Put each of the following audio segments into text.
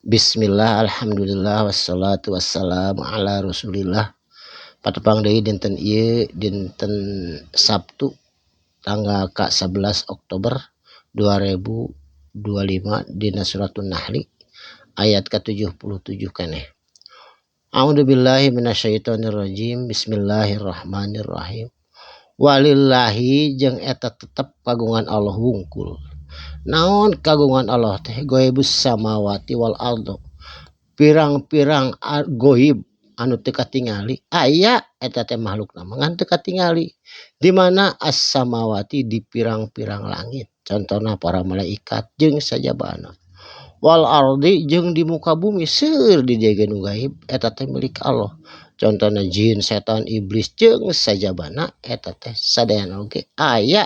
Bismillah, alhamdulillah, wassalatu wassalamu ala rasulillah. Patepang deui dinten ieu, dinten Sabtu tanggal ka 11 Oktober 2025, dina Suratun Nahli ayat ka 77 keneh. A'udzubillahi minasyaitonirrajim. Bismillahirrahmanirrahim. Walillahi jeung eta tetep kagungan Allah wungkul. Naon kagungan Allah teh? Ghaibus samawati wal ardo, pirang-pirang goib anu teu katingali aya eta teh, makhlukna mah ngan teu katingali. Di mana? As samawati, di pirang-pirang langit, contohna para malaikat jeung sajabana, wal ardi, jeung di muka bumi, seueur di dieu ge nu gaib eta teh milik Allah, contohna jin, setan, iblis jeung sajabana. Eta teh sadayana oge aya,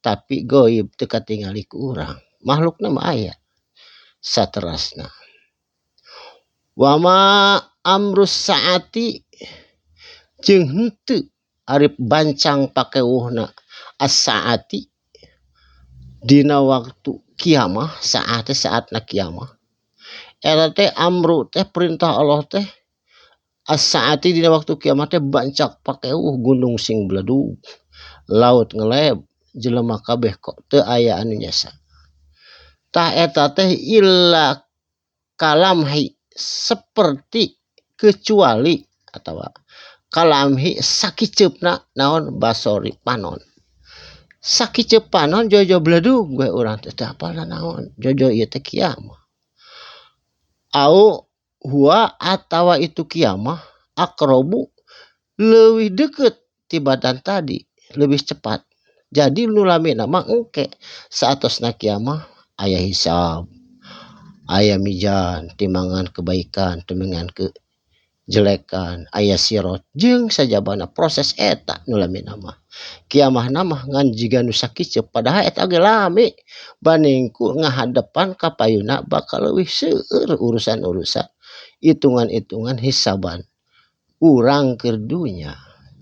tapi goib, teu katingali ku urang, makhlukna mah aya. Saterasna, wama amrus saati, jeung henteu ari bancang pakewuhna as-saati dina waktu kiamah. Saat teh saatna kiamah eta teh, amru teh perintah Allah teh, as-saati dina waktu kiamah teh bancak pakewuh, gunung sing beledug, laut ngeleb, jelema kabeh kok teu aya anu nyesa. Tah, eta teh illa kalamhi, seperti, kecuali atau kalamhi, sakiceupna naon, basori, panon. Sakiceup panon jojo beledug we urang teh teu apal naon jojo ieu teh kiamah. Au huwa, atawa itu kiamah, aqrobu, leuwih deukeut tibatan tadi, lebih cepat. Jadi nu lamina mah engke saatosna kiamah aya hisab, aya mizan, timbangan kebaikan, timbangan kejelekan, aya sirot jeung sajabana proses, eta nu lamina mah. Kiamahna mah ngan jiga nu sakiceup, padahal eta ge lami banding ku ngahadepan ka payuna bakal leuwih seueur urusan-urusan, hitungan-hitungan, hisaban urang keur dunya.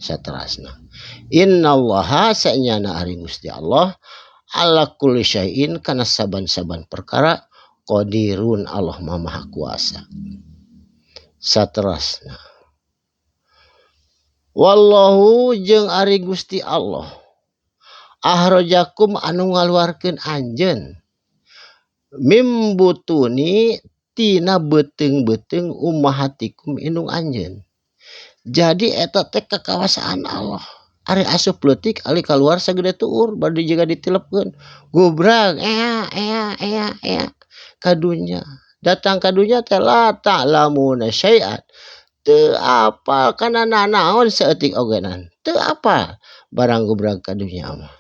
Saterasna, innallaha, saenyana ari Gusti Allah, ala kulli syai'in, kana saban-saban perkara, qadirun, Allah mah maha kuasa. Saterasna, wallahu, jeung ari Gusti Allah, akhrajakum, anu ngaluarkeun anjeun, mim butuni, tina beuteung-beuteung, ummahatikum, indung anjeun. Jadi eta teh kakawasaan Allah. Ari asup leutik, ari kaluar sagede tuur, bade jiga ditilepkeun, gubrag, ea ea ea ea ka dunya. Datang ka dunya teh la ta'lamuna syai'an, teu apal kana nanaon saeutik ogenan, teu apal barang gubrag ka dunya mah.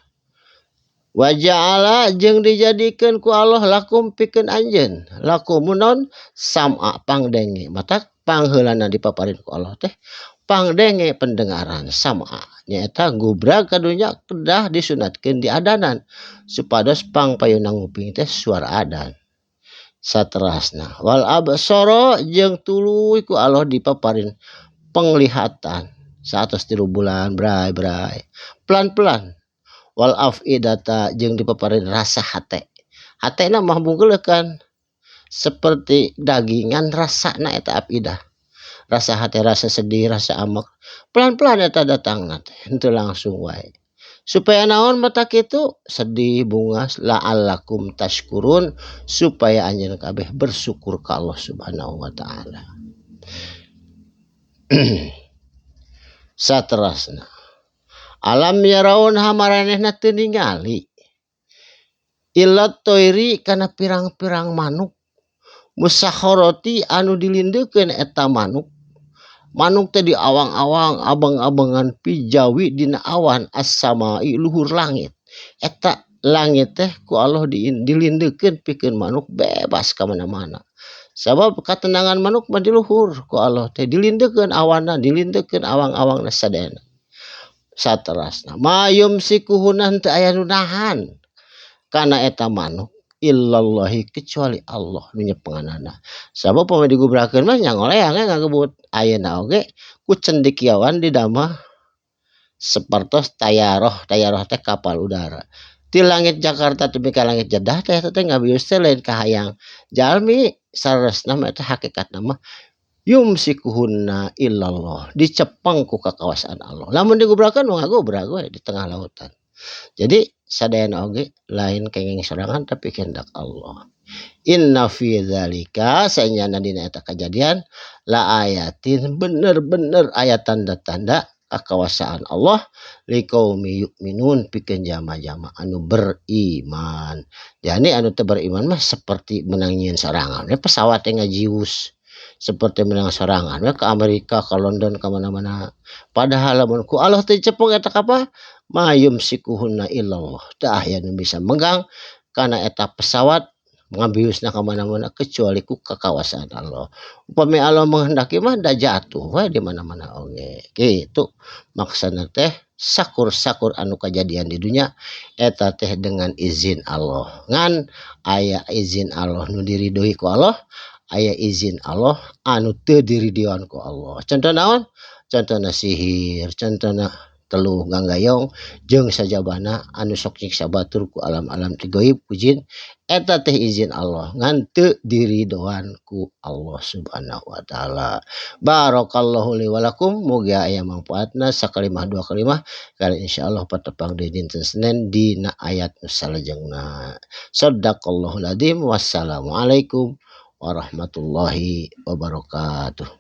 Wa ja'ala, jeung dijadikeun ku Allah, lakum, pikeun anjeun, lakum naon, sam'a, pangdenge. Matak pangheulana dipaparin ku Allah teh pangdenge, pendengaran, sam'a. Nyaeta gubrag ka dunya kedah disunatkeun, diadanan supados pangpayuna nguping teh suara adan. Saterasna, wal absara, jeung tuluy ku Allah dipaparin penglihatan saatos 3 bulan, bray bray, pelan-pelan. Wal afidata, jeung dipaparin rasa hate. Hatena mah kan seperti dagingan rasana eta afidah, rasa hati, rasa sedih, rasa amek, pelan-pelan eta datangna teh, henteu langsung wae. Supaya naon mata kitu sedih, bungah? La'allakum tashkurun, supaya anjeun kabeh bersyukur ka Allah Subhanahu wa Taala. Saterasna, alam yaraun, hamaranehna teu ningali, ila toiri, kana pirang-pirang manuk, musakhoroti, anu dilindeukeun eta manuk. Manuk teh di awang-awang, abang-abangan, pijawi, dina awan, as-samai, luhur langit. Eta langit teh ku Allah dilindekeun pikeun manuk bebas ka mana-mana, sabab katenangan manuk mah di luhur. Ku Allah teh dilindekeun awanna, dilindekeun awang-awangna sadayana. Saterasna, ma yumsikuhunna, teu aya nu nahan kana eta manuk, illallahi, kecuali Allah nu nyepenganana. Sabab pami digubrakeun mah nya ngoleang ngagebut. Ayeuna oge ku cendekiawan didamel sapertos tayaroh. Tayaroh teh kapal udara. Ti langit Jakarta tepi ka langit Jeddah teh eta teh ngabius teh lain kahayang jalmi saleresna mah eta hakikatna mah yumsikuhunna illallah dicepeng ku kakawasaan Allah. Lamun digubrakeun mah ngagubrag we di tengah lautan. Jadi sadayana oge lain kenging sorangan tapi kehendak Allah. Inna fi dzalika sanyana dina eta kajadian la ayatin bener-bener aya tanda-tanda kakawasaan Allah liqaumi yu'minun pikeun jama-jama anu beriman. Jadi anu teu beriman mah seperti menang nyieun sorangan we pesawat teh ngajius, seperti menang sorangan we ke Amerika, ke London, ka mana-mana. Padahal lamun ku Allah teu dicepeng eta kapal ma yumsikuhunna illallah. Teu aya nu bisa megang kana eta pesawat ngabiusna ka mana-mana kecuali ku kakawasaan Allah. Upami Allah menghendaki mah da jatuh we di mana-mana oge. Kitu maksana teh sakur-sakur anu kajadian di dunya eta teh dengan izin Allah. Ngan aya izin Allah nu diridhoi ku Allah, aya izin Allah anu teu diridhoan ku Allah. Contoh naon? Contohna sihir, contohna teluh ganggayong jeung sajabana anu sok nyiksa batur ku alam-alam ti gaib ku jin eta teh izin Allah ngan teu diridoan ku Allah Subhanahu wa taala. Barakallahu li wa lakum, mugia aya mangfaatna sakalimah dua kalimah kali insyaallah patepang deui dinten Senin dina ayat nu salajengna. Shadaqallahul adzim. Wassalamualaikum warahmatullahi wabarakatuh.